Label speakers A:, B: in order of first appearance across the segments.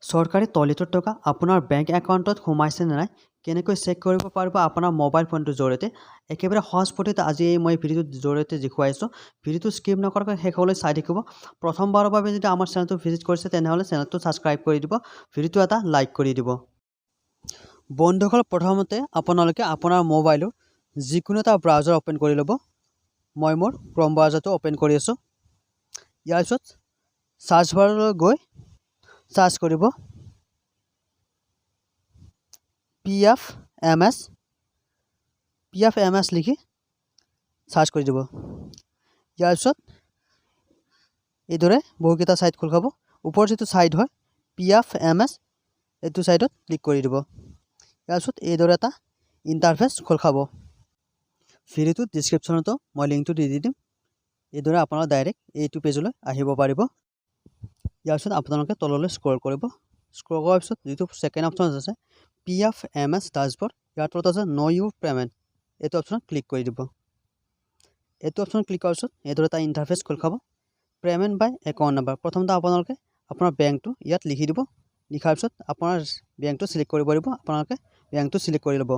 A: চৰকাৰী টয়লেটৰ টকা আপোনাৰ বেংক একাউণ্টত সোমাইছে নে নাই কেনেকৈ চেক কৰিব পাৰিব আপোনাৰ মোবাইল ফোনটোৰ জৰিয়তে, একেবাৰে সহজ পদ্ধতিত আজি এই মই ভিডিঅ'টোৰ জৰিয়তে দেখুৱাইছোঁ। ভিডিঅ'টো স্কিপ নকৰাকৈ শেষলৈ চাই থাকিব। প্ৰথমবাৰৰ বাবে যদি আমাৰ চেনেলটো ভিজিট কৰিছে, তেনেহ'লে চেনেলটো ছাবস্ক্ৰাইব কৰি দিব, ভিডিঅ'টো এটা লাইক কৰি দিব। বন্ধুসকল, প্ৰথমতে আপোনালোকে আপোনাৰ মোবাইলৰ যিকোনো এটা ব্ৰাউজাৰ অ'পেন কৰি ল'ব। মই মোৰ ক্ৰম ব্ৰাউজাৰটো অ'পেন কৰি আছোঁ। ইয়াৰ পিছত চাৰ্চ বাৰলৈ গৈ চাৰ্চ কৰিব PFMS। PFMS লিখি চাৰ্চ কৰি দিব। ইয়াৰ পিছত এইদৰে বহুকেইটা ছাইট খোল খাব। ওপৰৰ যিটো ছাইট হয় PFMS, এইটো ছাইটত ক্লিক কৰি দিব। ইয়াৰ পিছত এইদৰে এটা ইণ্টাৰফেচ খোল খাব। ভিডিঅ'টোৰ ডিছক্ৰিপশ্যনতো মই লিংকটো দি দি দিম। এইদৰে আপোনালোক ডাইৰেক্ট এইটো পেজলৈ আহিব পাৰিব। ইয়াৰ পিছত আপোনালোকে তললৈ স্ক্ৰল কৰিব। স্ক্ৰল কৰাৰ পিছত যিটো ছেকেণ্ড অপশ্যন আছে PFMS dashboard, ইয়াৰ তলত আছে ন' ইউৰ পে'মেণ্ট, এইটো অপশ্যনত ক্লিক কৰি দিব। এইটো অপশ্যনত ক্লিক কৰাৰ পিছত এইদৰে এটা ইণ্টাৰফেচ খোল খাব। পে'মেণ্ট বাই একাউণ্ট নাম্বাৰ, প্ৰথমতে আপোনালোকে আপোনাৰ বেংকটো ইয়াত লিখি দিব। লিখাৰ পিছত আপোনাৰ বেংকটো চিলেক্ট কৰিব দিব। আপোনালোকে বেংকটো চিলেক্ট কৰি ল'ব।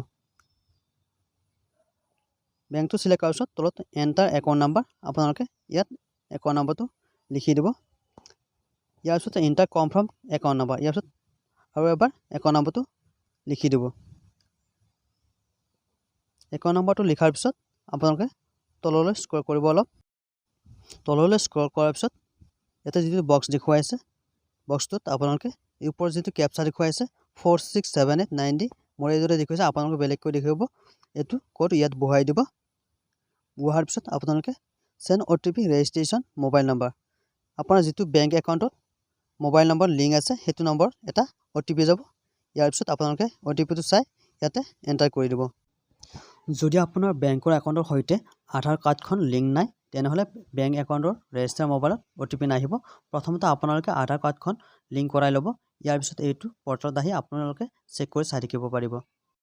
A: বেংকটো চিলেক্ট কৰাৰ পিছত তলত এণ্টাৰ একাউণ্ট নাম্বাৰ, আপোনালোকে ইয়াত একাউণ্ট নাম্বাৰটো লিখি দিব। ইয়াৰ পিছত এণ্টাৰ কনফাৰ্ম একাউণ্ট নাম্বাৰ, ইয়াৰ পিছত আৰু এবাৰ একাউণ্ট নাম্বাৰটো লিখি দিব। একাউণ্ট নাম্বাৰটো লিখাৰ পিছত আপোনালোকে তললৈ স্ক্ৰল কৰিব অলপ। তললৈ স্ক্ৰল কৰাৰ পিছত ইয়াতে যিটো বক্স দেখুৱাইছে, বক্সটোত আপোনালোকে এই ওপৰত যিটো কেপচা দেখুৱাইছে 4678 9 D, মোৰ এইদৰে দেখুৱাইছে, আপোনালোকে বেলেগকৈ দেখুৱাব। এইটো ক'ড ইয়াত বহুৱাই দিব। বহোৱাৰ পিছত আপোনালোকে send OTP registration mobile number, আপোনাৰ যিটো বেংক একাউণ্টত মোবাইল নম্বৰ লিংক আছে, সেইটো নম্বৰত এটা অ'টিপি যাব। ইয়াৰ পিছত আপোনালোকে অ'টিপিটো চাই ইয়াতে এণ্টাৰ কৰি দিব। যদি আপোনাৰ বেংকৰ একাউণ্টৰ সৈতে আধাৰ কাৰ্ডখন লিংক নাই, তেনেহ'লে বেংক একাউণ্টৰ ৰেজিষ্টাৰ মোবাইলত অ'টিপি নাহিব। প্ৰথমতে আপোনালোকে আধাৰ কাৰ্ডখন লিংক কৰাই ল'ব। ইয়াৰ পিছত এইটো পৰ্টেলত আহি আপোনালোকে চেক কৰি চাই থাকিব পাৰিব।